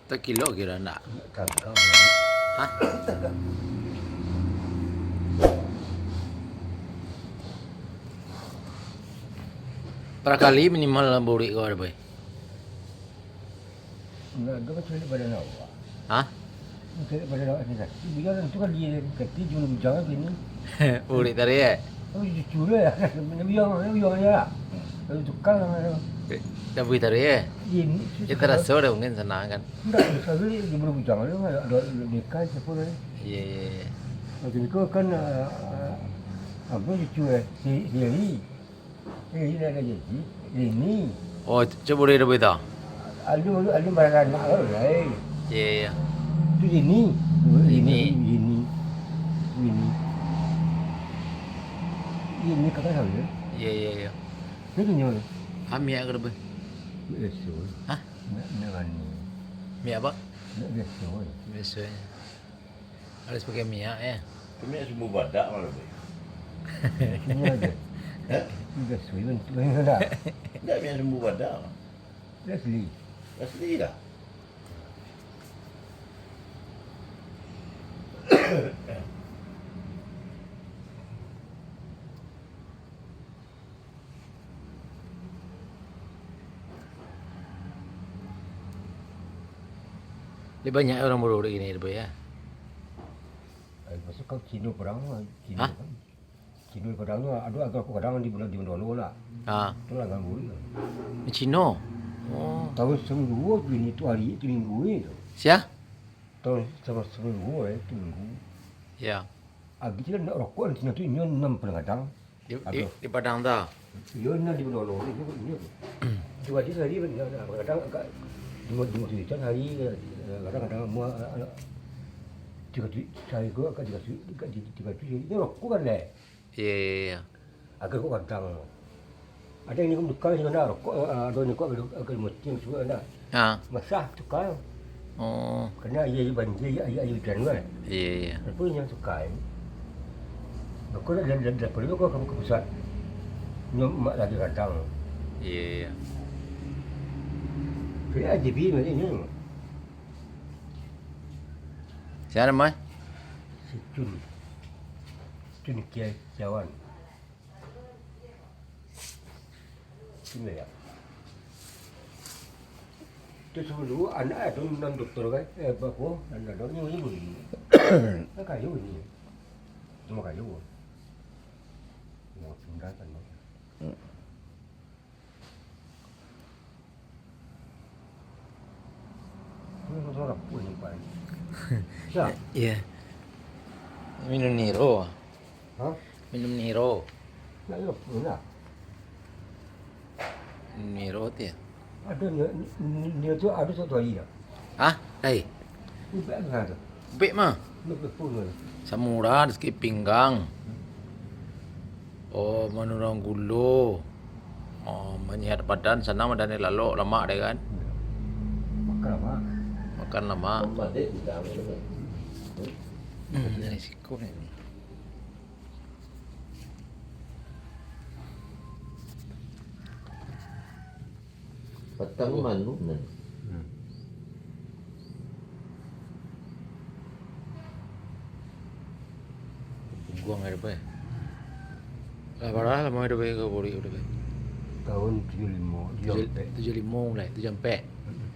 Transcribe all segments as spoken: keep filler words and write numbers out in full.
Takilok kiro ndak? Hah? Bara kali minimal buruak ko, boy? Indak, ado kan caliak badan awak. Hah? Caliak badan awak sendiri. Biar tu kan dia kata juru bujang tu ni. Buruak tadi, eh? Oh, jujur lah. Nak bujang, nak bujang aja lah. Lalu tukar lah. Dah buih tadi, eh? Iya, ni. Dia taraso dah mungkin sanang kan? Indak, sekali dia juru bujang tu, ada, ada nikah siapa tadi? Iya, iya, iya. Waktu nikah kan, ah, ah, apa cucu, eh? Si, si Eri. Eh, ini ada jadi. Ini. Oh, cubo dek berita. Alun, alun baranak lah, eh. Iya, iya. Tu ini. Ini. Ini. Ini. Ini kakak saya. Iya, iya, iya. Itu nyawa. Ah, minyak ke lebih? Biasa. Hah? Minyak, minyak manis. Minyak apa? Minyak biasa, eh. Biasa, ya. Harus pakai minyak, ya. Tu minyak sumbu badak malah, Boy. Ini aja. Hah? Ini dah suwi bantuak ni dah. Indak, minyak sumbu badak. Asli. Asli dah. Jadi banyak urang buruak kini, Boy, ya? Eh, maksud kau Cino perang, Cino Hah? Kan? Cino perang tu, ado agak kadang di bulan, di bulan lah. Ha. Tu lah ganggu dia. Cino? Oh. Tahun seminggu tu, ini tu hari tu minggu ni tu. Sia? Tahun sama seminggu, eh, tu minggu. Ya. Agi tu nak rokok di sini tu, inyo enam puluh kadang. Di, di, Aduh. Di Padang tu? Iyo, nah, di Bendolo tu, iyo, iyo. Dua hari sehari, kadang-kadang agak lima, lima tujuh hari, kadang-kadang mua, tiga tujuh, sehari ko agak tiga tujuh, tiga, tiga tujuh, iyo, rokok kan, leh? Iya, iya, iya. Agak rokok kadang. Ada yang nikam tukang, sih, kena rokok, eh, ada yang nikam agak, agak lima tujuh, suka, nah. Ha. Basah tukar. Oh. Kena aia, aia banjir, aia, aia ujan kan. Iya, iya. Tapi yang tukar. Aku dah, dah, dah, dah perlu kau ke pusat. Nyo mak lagi kadang. Iya, iya. Kena J B macam ni. Siapa nama? Si Cun. Cun Kiai Cawan. Sini ya. Tu sebelum anak tu nan doktor kan, eh, apa ko, nan doktor ni, ni, ni. Kan kayu ni. Cuma kayu. Mau tinggal kan, mau. Hmm. Ini masalah apa ni, Pak? Ya. Iya. Minum Niro. Hah? Minum Niro. Nak minum apa nak? Minum Niro tu ya? Ada ni, ni, ni, ni tu ada satu hari ya? Hah? Hai. Ubek mah tu. Ubek mah? Ubek pun tu. Samura di sakik pinggang. Oh, manurun gulo. Oh, manyihat badan, sanang badan lalok, lamak deh kan? Makan lamak. Makan lamak. Makan lamak. Hmm, dari siko ni. Batang manu nan. Hmm. Buang air apa, eh? Lah, parah lah, mau air apa, eh, kau bori, udah, eh. Tahun tujuh lima, tujuh ampek. Tujuh lima mulai, tujuh ampek. Hmm.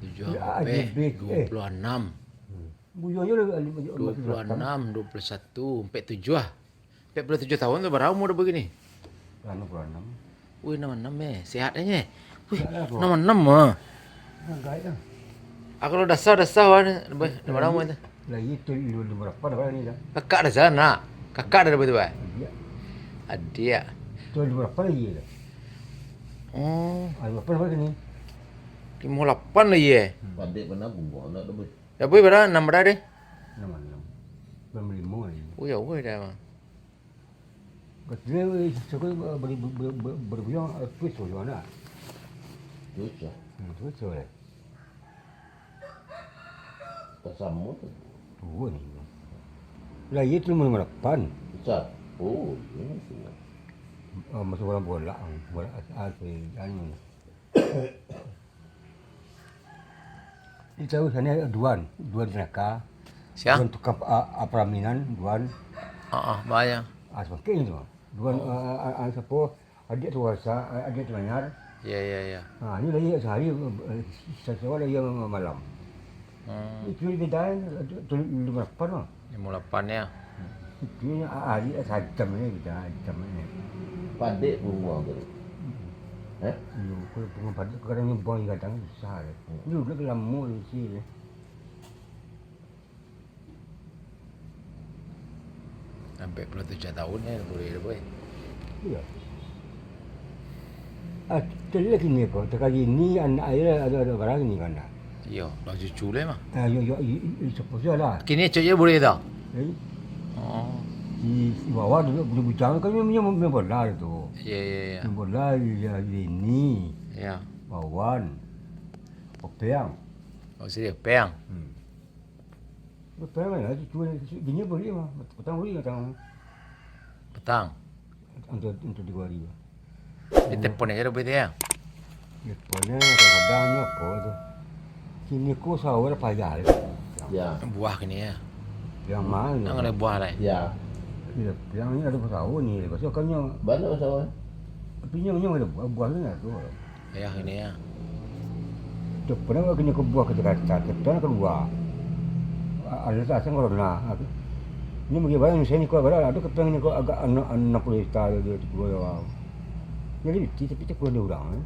Tujuh ampek, dua puluh enam. Hmm. Buyuangnyo lah, dua puluh enam, dua puluh satu, ampek tujuh ah. Ampek puluah tujuah tahun tu, bara umua dah bagini? Anu, puluah anam. Wih, enam anam, eh. Sehat aja, eh. Wih, enam anam, ah. Agak, ah. Aku lo dasar, dasar, wah, ni. Bah, enam anam, eh. Lagi tu, lu, lu berapa dah ni dah? Kakak dah sana. Kakak dah berapa tu, bah? Adiak. Adiak. Tu lu berapa lagi dah? Oh. Ah, berapa lagi ni? Lima lapan lagi, eh. Hmm. Adik pernah bumbung anak dah, boy. Dah, boy, bara? Enam bara deh? Enam anam. Belum lima lagi. Oh, ya, boy, dah, mah. Katanya, eh, suka beri, beri, beri, beri, beri, eh, kuis tu, macam mana? Tujuh. Hmm, tujuh lah. Tak sama tu. Tuo ni. Lah, iyo tu limo lapan. Besar. Oh, iyo, iyo. Oh, masuk bola-bola. Bola as-, as-, anu. Di tahu sana duan, duan tanaka. Sia? Duan tukang, a, a, pelaminan, duan. Ah, ah, bahaya. Ah, semakin tu. Duan, oh, a, a, a, siapa? Adik tu rasa, a, adik tu manyar. Ya, ya, ya. Ha, ni lagi sehari, eh, satu hari yang malam. Hmm. Itu lebih dah, tu, tu lima lapan lah. Lima lapan ya. Itu ni, a, hari sajam ni, bida jam ni. Padek bunga tu. Hmm. Eh? Iyo, kalau bunga padek kadang ni buang kadang susah deh. Hmm. Ni udah lama di sini. Sampai puluah tujuh tahun ya, boleh dah, boy. Iyo. Ah, tu lagi ni ko, takali ni anak ayah ada, ada barang ni kan dah. Iyo, lah cucu lah mah. Ah, iyo, iyo, iyo, iyo, siapa saja lah. Kini cek je boleh tau. Eh? Oh. Di, di bawah duduk, duduk bujang kan memang, memang bola tu. Iya, iya, iya. Memang bola, iya, ini. Iya. Wawan. Opeang. Oh, sini Opeang. Hmm. Betul lah, itu cuma bini boleh mah. Petang boleh datang. Petang. Untuk, untuk dua hari. Di telepon aja dah boleh ya. Teleponnya kadang-kadang ni apa tu. Kini ko sahur payah lah. Ya. Buah kini ya. Yang mana? Yang ada buah lah. Ya. Ya, yang ni ada sahur ni. Lepas tu kan yang banyak sahur. Tapi yang, yang ada buah, buah ni ada tu. Ayah ini ya. Tu pernah kini ko buah ka Jakarta, kepiang kalua. A-, alasan corona. Ini bagi barang Indonesia ni ko, barang ado kepiang ni ko agak anam, anam puluah juta, tujuh puluah juta. Jadi, tapi tak kurang di urang, eh.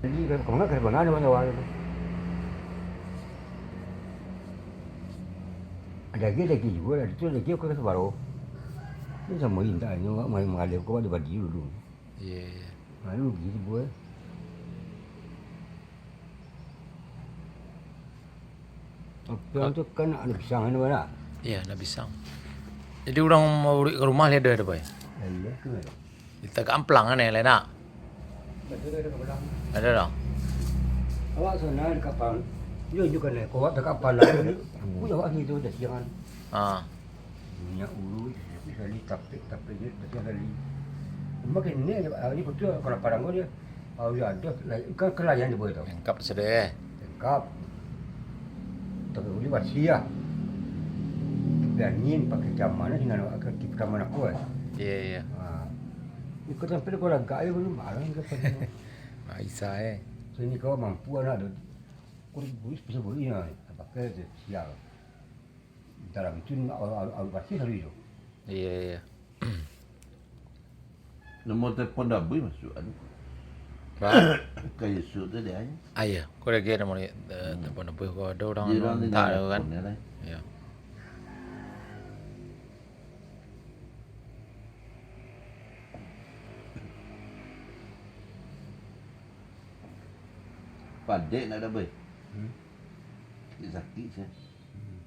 Jadi, kalau kau nak, kalau mana, mana, mana. Daging, daging juo lah. Itu daging aku rasa baru. Ini sama indak, ini orang main mengalir kau ada badi dulu. Iya, iya. Lalu rugi tu, boy. Tapi orang tu kan anak pisang kan, boy, nak? Iya, anak pisang. Jadi, orang mau ke rumah, lihat dah ada, boy? Iya, tu ada. Kita ke amplang kan, lain nak? Ada, ada, ada, ada. Ada dah. Awak sana dekat pang-, dia juga naik, kau awak dekat panggang ni. Punya awak ni tu, dah siangan. Ah. Minyak ulu, tapi sekali tapik, tapik je, tapi sekali. Cuma kini, hari betul, kalau padang kau dia, oh, ya, ada, lah, kan kelayan dia boleh tau. Lengkap sudah, eh. Lengkap. Tapi boleh basi lah. Tapi angin pakai caman, sini nak pakai caman aku, eh. Iya, iya. Ha. Ikut sampai dia kau lagak je, belum barang ke apa. Ah, Isa, eh. Sini kau mampu anak tu. Kau boleh, bisa boleh, ya. Pakai je, sial. Dalam tu nak alu-, alu-, alu-, basih hari tu. Iya, iya. Nomor telepon Dabui masuak kan? Ba? Ka Yusuf tu dia, ya. Ah, iya. Kau lagi nomor, eh, hmm, telepon Dabui, kau ada orang dia orang minta tinggal tu kan? Telepon dia lah. Iya. Padek nak Dabui. Hmm. Sakit, sakit saya. Hmm.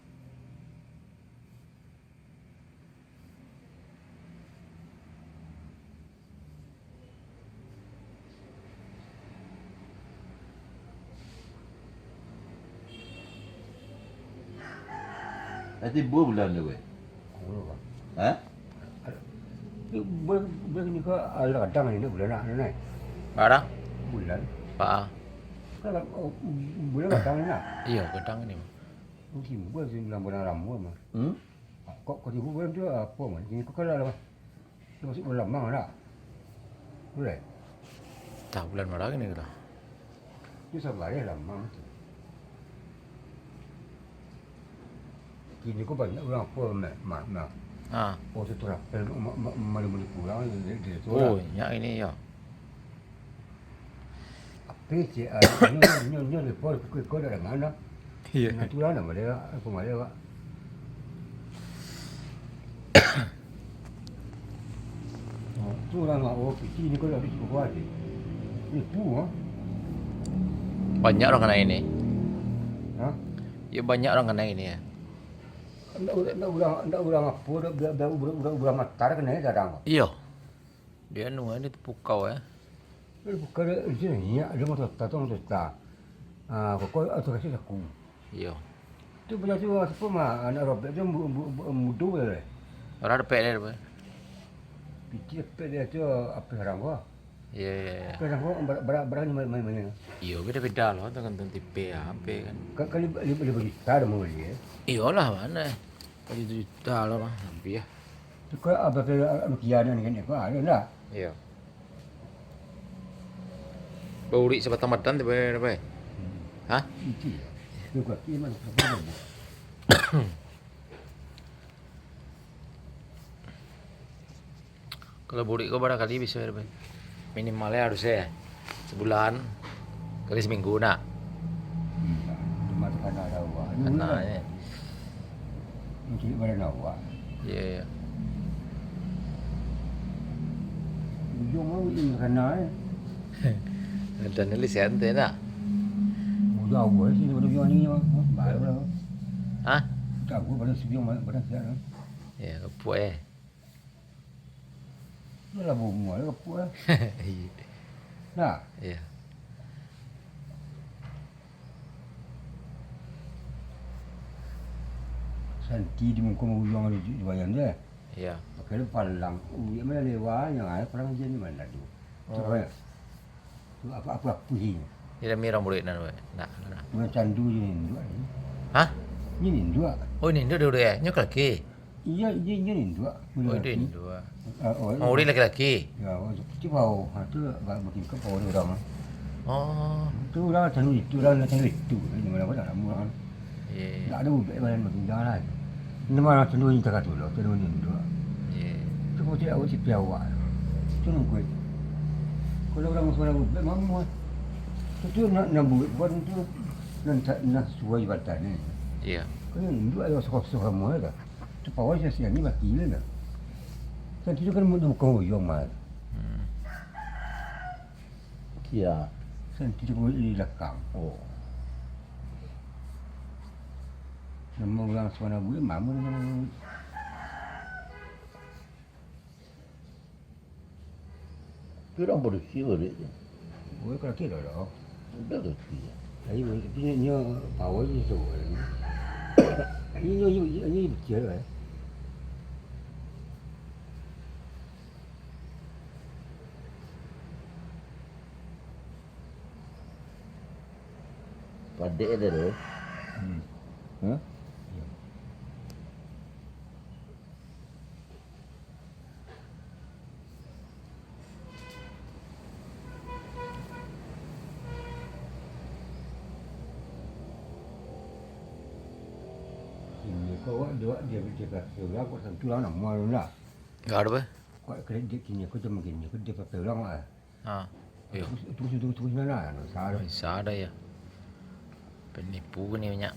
Ati bulan tu, weh? Bulan, Bang. Ha? Bulan, bulan ni kau, ah, kadang ni, bulan nak, nak. Barang? Bulan. Pa. Kan, oh, bulan kadang ni nak. Iya, kadang ni. Mungkin bulan sembilan bulan lama mah. Hmm? Kok kau timbul bulan tu apa mah? Ini kau kalau lah, masuk bulan lamang dah. Bulan? Tah bulan mana ni dah? Itu sabar ya lamang tu. Kini kau banyak orang apa mah, mah, mah. Ha. Oh, tu terapel, ma-, ma-, malu-malu kurang di, di tu lah. Oh, banyak ini ya. Apa cik, ah, nyo, nyo, nyo, lepo, lepo, kau dah dengar dah. Iya. Nah, tu lah nama dia, apa nama dia, Pak? Oh, tu lah, Mak. Oh, kecil ni kau dah habis cukup kuat, eh. Nipu, ah. Banyak orang kena ini. Hah? Ya, banyak orang kena ini ya. Ndak, ndak urang, ndak urang apa, ndak, ndak, ndak urang, urang, urang matar kena ya, kadang. Iya. Dia anu, eh, dia tepukau, eh. Bukan di sini, ya, ada motor, tatong motor ta. Ah, koko atau kasih aku. Iyo. Tu benda tu, apa mah, anak robek tu, bu-, bu-, bu-, mudo lah. Orang dapek dia apa? Piti dapek dia tu, apa orang ko? Iyo, iyo, iyo. Apa orang ko, bar-, bar-, barang ni main-main. Iyo, beda-beda lah, tergantung tipe, apa kan. Ka-, kali lima, lima juta dah mau beli, ya? Iyolah, mana? Kali tujuh juta lah, mah, lebih ya. Tu kau apa tu, anu, kian ni kan, apa, ada ndak? Iyo. Baurik sabatang badan tu, Pai? Hmm. Hah? Itu ya. Itu kau, iya, mana? Kalau bulik ko barangkali bisa, Pai. Minimalnya harusnya sebulan, kali seminggu nak. Iya, cuma tekanan awak. Ini Kana, benar. Ya. Mencari badan awak. Iya, iya. Ujung mau ini kena, eh. Dan ini santai nak. Udah awal sih, baru yang ini, baru lah. Hah? Tak gua baru sebiang, baru siap lah. Ya, kepuak, eh. Alah, bungo lah, kepuak lah. Iya. Nah. Iya. Santi di muko ujung di, di bayan tu, eh. Iya. Pakai lu palang. Uyak mana lewa, yang ada palang je ni mana tu. Oh. Tu apa ya? Tu apa, apa, apa sih? Dia mirang bulik nan, weh. Nak, nak. Bukan candu je ni, dua ni. Hah? Ini dua. Oh, ini dua dulu ya. Nyo kaki. Iya, iya, iya, ni dua. Oh, dia ni dua. Ah, oh, oh, dia laki-laki? Ya, oh, tu bau. Ha, tu ba-, makin ke bau ni orang. Oh. Tu orang macam itu, orang macam itu. Ini mana pun tak lama kan. Iya, iya. Tak ada ubek badan makin dah lah. Nama orang tunduk ni tak tu lah, tunduk ni dua. Iya. Tu kau tidak awak sipi awak. Tu nunggu. Kalau orang suara ubek, mamu. Tu, tu nak, nak buat, buat tu, nak, nak suai badan ni. Iya. Kau ni dua, ada kosong-kosong kamu ada. Tu pawai sia-sia ni mati lah dah. Kan tu kan mun bukan uyuang mah. Hmm. Sia. Kan tu di belakang. Oh. Nama orang suara bulik, mamu dengan orang. Tapi urang padusi baliak tu. Oh, ka laki dah, dah. Udah laki. Tapi, tapi nyo, nyo power je tu. Ini nyo, nyo, nyo, nyo kecil, eh. Padek ado tu. Hmm. Hah? Iyo. Ini kau awak dua dia, dia kata orang, kau sentuh lah nama lu lah. Enggak ada, Bang. Kau kredit kini, kau cuma kini, kau dia pakai orang lah. Ha. Yo. Terus, terus, terus, terus, mana? Anu, salah. Bisa ada ya. Penipu ni banyak.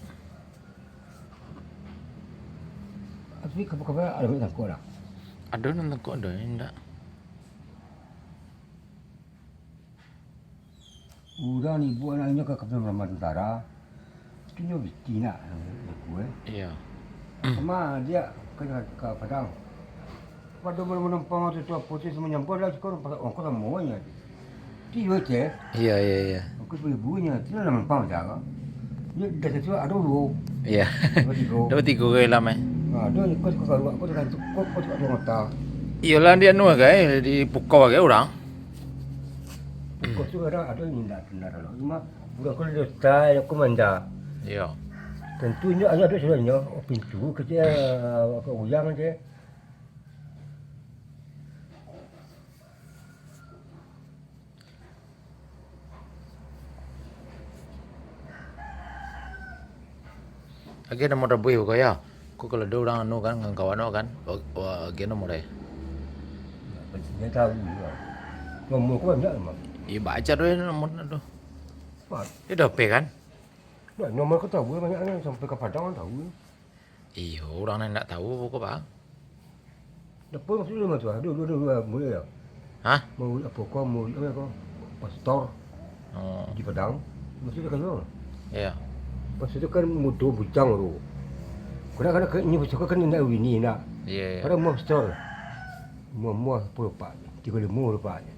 Tapi kabar-kabar ada nak tangkok dah? Ada nak tangkok, ada yang enggak. Urang ni ibu anaknyo ka, ka Pemroman Tentara. Tu nyo biti nak, aku, eh. Iya. Sama dia ka, ka, ka Padang. Pado manumpang tu, tu apo tu, samo nyampo lah, siko ongkos samonyo. Tiyo, ceh. Iya, iya, iya. Ongkos beribu nyo, tu lah manumpang dah. Dia dah sesuai, ada dua. Iya. Dua tiga. Dua tiga ke lam, eh. Ha, dua ikut ke kaluar, aku dengan cukup, aku cukup dua mata. Iyolah, di anu, kan, di pukau, kan, urang. Kos tu kadang ado yang indak benar lo. Cuma bukan kalau dia style, aku manja. Iyo. Tentu inyo ado sudah inyo, oh, pintu kecil, ke uyang je. Agiah nomor tabuih ko yo. Ko kalau ado urang anu kan, ngan kawan awak kan, wa-, wa-, agiah nomor e. Inyo tahu juo. Nomor ko banyak mah. Iyo, baco tu nomor tu. Wah. Iyo, dah P kan? Nah, nomor ko tahu banyak kan, sampai ka Padang kan tahu. Iyo, urang nan indak tahu ko, Pak. Dapur maksudnyo mah tu, ah. Dulu, dulu, dulu, ah, mulai lah. Hah? Mau apo ko, mau, apo ko, pastor. Oh. Di Padang. Maksudnyo kan, oh. Iya. Maksudnyo kan mudo bujang tu. Kadang-kadang kan, inyo pastor kan indak bini, indak. Iya, iya. Kadang mau pastor. Mau, mau sepuluh pak, tiga lima rupiah.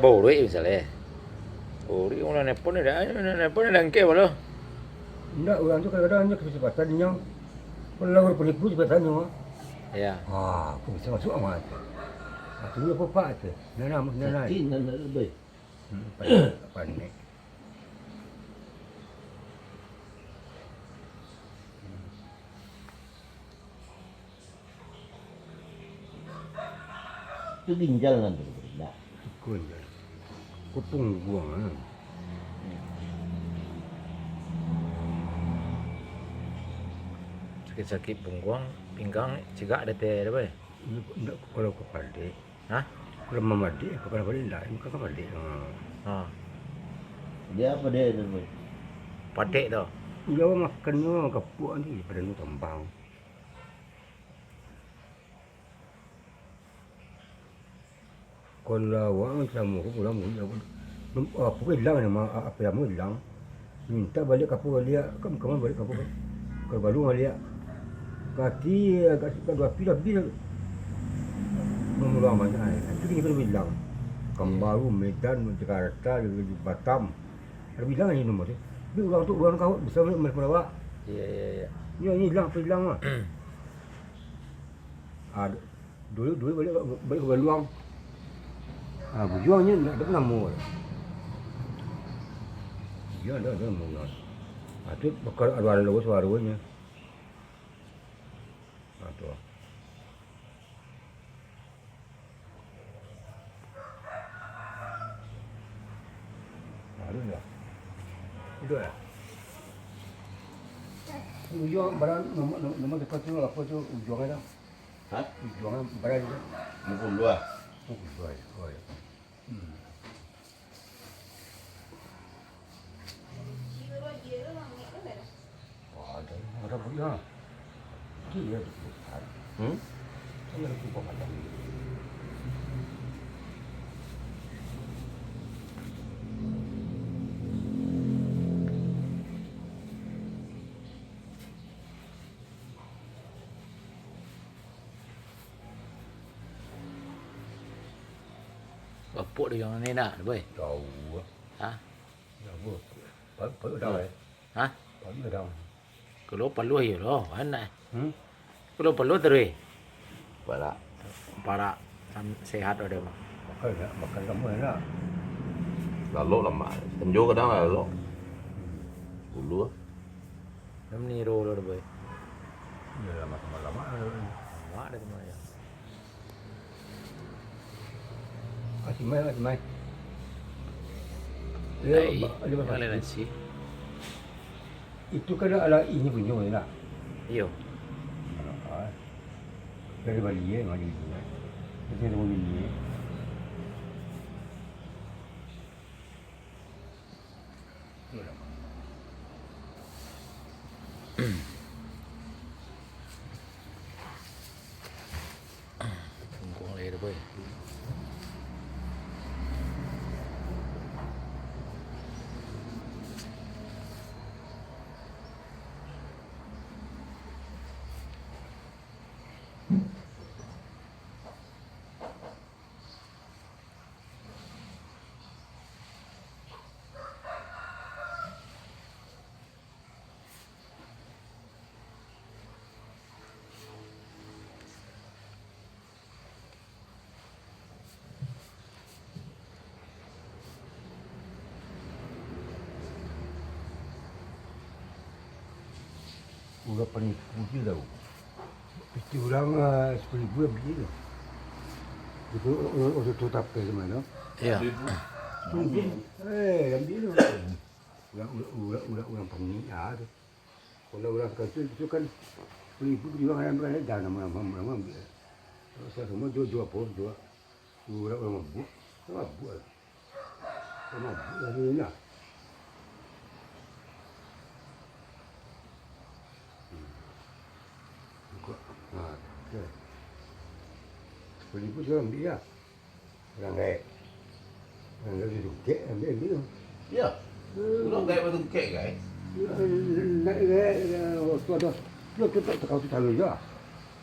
baurek misalnyo. Urang ulah nelpon dah, nelpon dah angkek balo. Indak, urang tu kadang-kadang inyo kasapatan inyo. Kalau urang penipu kasapatan inyo. Ya. Ah, aku bisa masuk amat. Aku dulu apa pak tu? Nana, nana. Sakit, nana lebih. Hmm, panik, panik. Tu ginjal nan tu, indak? Tukun je. Ko pungguang, ah. Sakik-sakik pungguang, pinggang, cigak di ateh, apo? Indak, kalau ka padek. Hah? Kalau mamadek, kalau ka padek indak, bukan ka padek. Ha. Ha. Dia apo dia tu, Boy? Padek tu. Dia makannyo kapuak ni, badan tu tambang. Kalau awak samo ko pulang, apo ko ilang nama, apo lamo ilang. Mintak baliak kapo baliak, kam-, kama baliak kapo, ka baluang baliak. Kaki agak suka dua api, tapi dah mamulang banyak ai. Itu kini baru ilang. Pekanbaru, Medan, Jakarta, Batam. Ado bilang ni nomor tu. Tapi urang tu, urang kawat bisa main, main awak. Iya, iya, iya. Nyo, nyo ilang, apo ilang lah. Ah, du-, dulu, dulu baliak, baliak ka baluang. Ah, bujuang nyo indak ado namo. Bujuang ado, ado namo. Ah, tu bakal ado, ado suaronyo. Ah, tu. Nah, tu dah. Itu dah. Ujuang barang, nama, nama, nama dekat tu, apo tu, ujuang ado? Hah? Ujuang barang tu. Mukul dua. Mukul dua, oh, ya. Hmm. Wah, ado, ado buliah. Gilo tu. Hmm? Ado tu buah macam ni. Bapuak di urang ni nak, boy. Jauah. Ha? Jauah. Paluah, paluah dah, eh. Ha? Paluah dah. Kalau paluah iyo lo, anak. Hmm? Kalau paluah terus. Parak. Parak. Sam-, sehat ado mah. Makan, makan samo enak. Lalok lamak. Sanjo kadang lalok. Dulu. Dah meniru lo, boy. Iyo, lamak samo lamak. Lamak dah samo yo. Asimai, asimai. Iyo, toleransi. Itu kan alah inyo punyo, yo nak? Iyo. Ah. Dari Bali, eh, Bali. Dari Bali, eh. Tungkong lai tu, boy. Urang panipu tu tahu. Pitih urang, ah, sapuluah ribu ambiak tu. Itu urang, urang, urang tu tapeh tu mah tu. Iyo. Ambiak. Eh, ambiak tu. Urang, urang, urang, urang, urang panipu tu. Kalau urang kacau tu kan, sapuluah ribu tu jual, urang, urang dah nama, nama, nama ambiak. Kalau samo jual, jual apo, jual. Urang, urang mabuak, urang mabuak. Urang mabuak lah dia lah. Hmm. Buka. Ha, okey. Sapuluah ribu tu ambiak lah. Urang gaek. Urang gaek batungkek, ambiak, ambiak tu. Yo. Hmm. Urang gaek batungkek, gaek. Nak gaek, waktu ado, yo, tu tak takau tu selalu juo.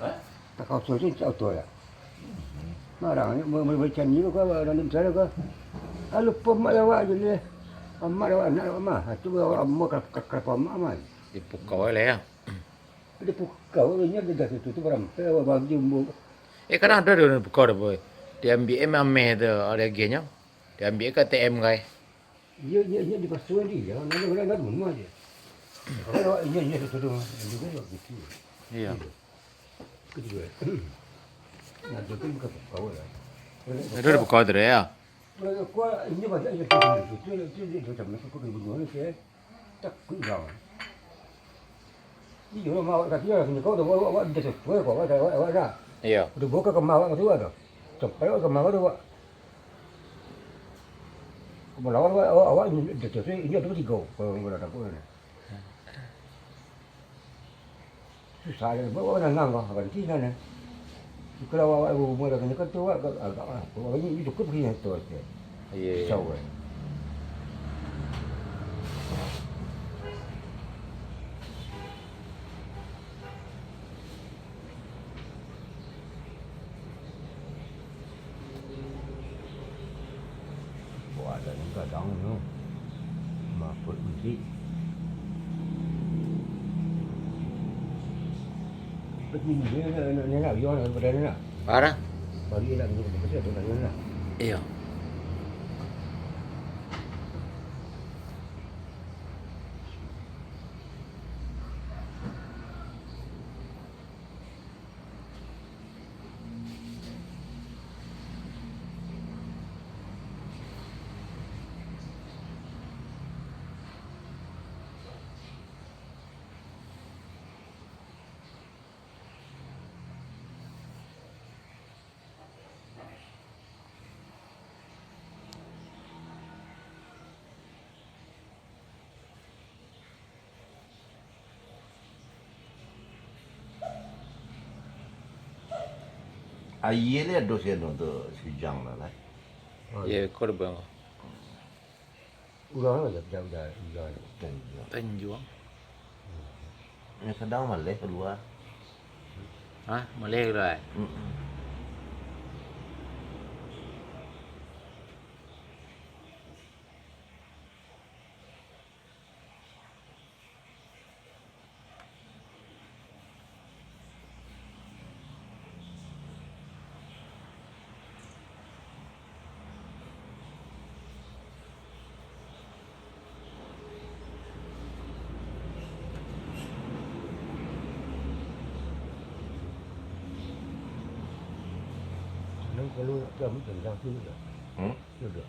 Ha? Takau tu, tu tak tahu lah. Hmm. Marang ni, mau, mau, mau cari ni ko, dalam sana ko. Ah, lupo mak awak je ni. Amak awak, anak awak mah. Ah, tu awak amak, ka-, ka-, ka-, amak mah. Dipukau lah, yo. Dipukau, inyo dah tutup, tu barampek, awak bagi umbu. Eh, kadang ado tu dipukau tu, boy. Diambiak ameh tu, ado agiahnyo. Diambiak ka A T M kai. Iyo, iyo, iyo, dipasuan dia, ndak, ndak, ndak rumah dia. Kalau awak inyo, inyo tu, tu, tu, gitu. Iyo. Gitu, eh. Nah, tu kan bukan pukau lah. Itu dipukau tu, yo? Kalau kuat, inyo banyak je tu, tu, tu, tu, dia macam mana, kau kena bunuh ni, eh. Takut kau. Iyo, mak awak kaki lah, kena kau dah, awak, awak dah sesuai kau, awak, awak, awak dah. Iyo. Udah bawa ke kamar awak tu dah. Sampai awak kamar awak tu, awak. Kamar awak, awak, awak dah sesuai, ini ada tiga, kalau orang dah takut ni. Susah lah, buat awak nanang kau, berhenti sana. Kalau awak, awak rumah dah kena kerja, awak agak, agak lah. Awak ni, ni cukup pergi tu, tu. Iyo, iyo. Pisau, eh. Wah, ada ni gadang tu. Maput musik. Betul ni, nak, nak, nak, nak, nak, nak, nak. Parah? Bagi nak, nak, nak, nak, nak. Iyo. Aia ni ado sinan tu, Sijang lah, lah. Oh, iyo, iyo. Ko ado bang. Urang lah, dah, dah, dah, dah. Tanjuang. Tanjuang. Yang sadang maleh kalua. Hah? Maleh kalua? Mm-mm. Nan kalau nak tamu tentang tu dah. Hmm? Dah, dah.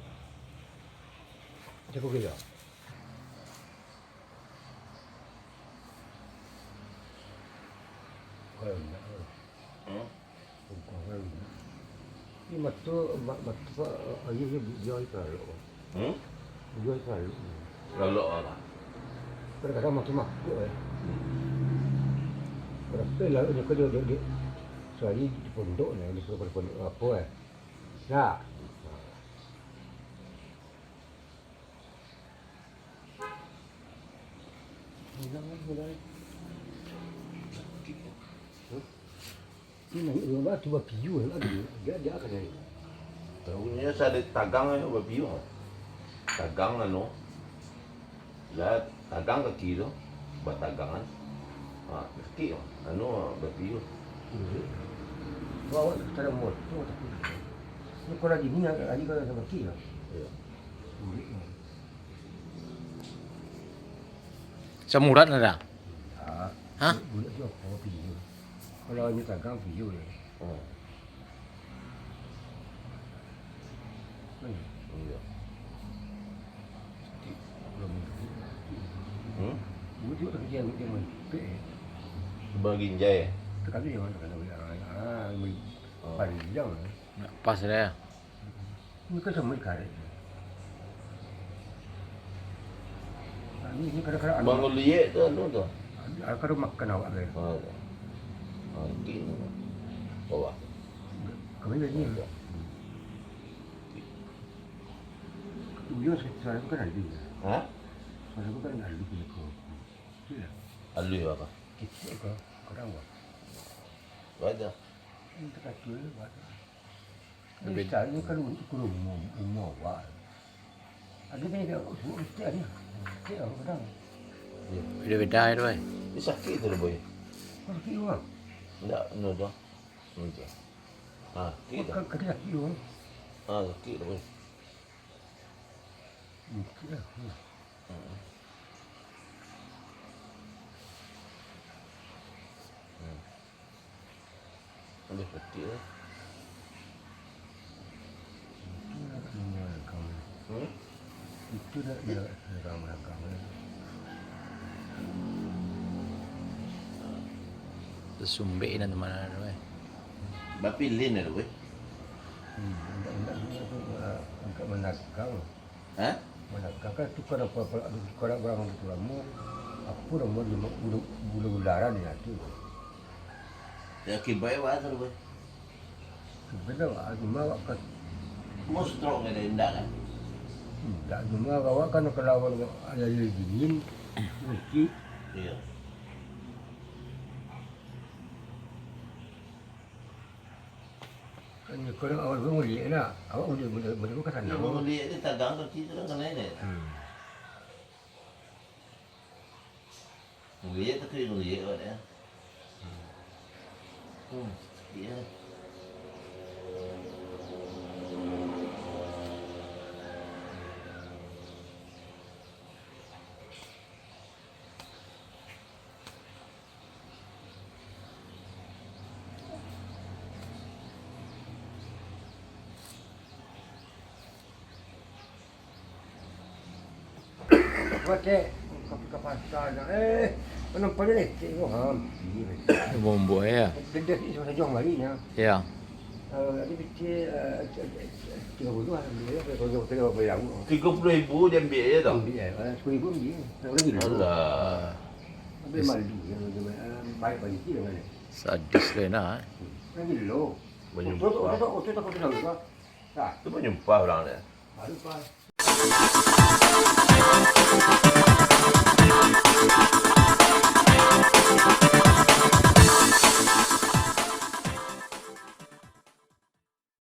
Jago gaya. Kalau nak, eh. Hmm? Mato, ma-, mato, Pak, aia, aia, bujai paralok, Pak. Hmm? Bujai paralok. Lalok apo? Kadang-kadang makin makuak, eh. Hmm. Kadang-kadang lalok nyo ka di, di, di, sahari di pondok, nah, di pondok apo, eh. Nah. Ini naik rumah tu bapiu lagi. Dia, dia akan naik. Tahu nyo saya ada tagang aja bapiu. Tagang anu. Lah, tagang kaki tu. Batagang kan. Ha, kaki tu. Anu, bapiu. Bawa ke dalam motor tapi. Ini kalau lagi ni, lagi kalau sama kaki lah. Iya. Sulit lah. Samurat ada? Hah? Budak tu apa, video? Kalau hanya tagang, video ya. Oh. Mana? Iya. Belum. Hmm? Budak tu kerja, budak yang main. Pek, eh. Sebagai injai, eh? Tekan tu jangan tekan. Ah, ah, main. Oh. Panjang, eh. Nak pas dah. Ini kan sama karet. Ini, ini kadang-kadang anu. Bangun liek tu anu tu. Kadang makan awak kan. Oh, tu. Oh, gini. Bawah. Kami lagi. Ujung suara tu kan ada. Ha? Suara tu kan ada. Iya. Alui apa? Kecil ke? Kadang apa? Baca. Ini terkacau, baca. Lebih. Ini kan umur, umur awak. Ada ni dia, suruh kecil ni. Kecil kadang. Iya. Beda-beda ya, tu, eh. Dia sakit tu, boy. Kau sakit, bang? Enggak, no, tu. Nanti. Ha, sakit tu. Kau kaki sakit, bang? Ha, sakit tu, boy. Sakit lah. Hmm. Hmm. Habis petik lah. Itu nak kena rekam. Hmm? Itu nak kena rekam, rekam. Tasumbek nan mana tu, eh? Bapilin lah tu, eh. Hmm, indak, indak, indak tu, ah, angkat manakang. Ha? Manakang kan tu kalau, kalau, kalau, kalau urang tu lamo, apo namo, gula, gula ularan ya tu. Ya, kibai awak tu, Boy. Kibai awak, cuma awak kan. Mau stroke ada indak kan? Indak, cuma awak kan kalau awak ada air dingin, mesti. Iya. Kan kalau awak tu nguliak nak, awak nguliak, nguliak, nguliak ka sana. Iya, nguliak tu tagang kaki tu kan kena dia. Hmm. Nguliak tu kena nguliak awak dia. Hmm. Hmm, iya. Pakai, ka, ka pasar dah. Eh, nampak dia lecek tu, ha. Bombok, ya. Dia, dia, dia, dia, dia, dia, Ya. Eh, dia pikir, eh, tiga puluh lah, dia, dia, dia, dia, dia, dia, dia, Tiga puluh ribu dia ambil je tu. Ambil, eh, sepuluh ribu ambil. Nak lagi dulu. Alah. Ambil malu, dia, dia, eh, baik bagi dia, mana? Sadis lah nak, eh. Lagi dulu. Menyumpah. Otot, otot, otot takut dah lupa. Dah. Tu menyumpah orang dia. Baru pas.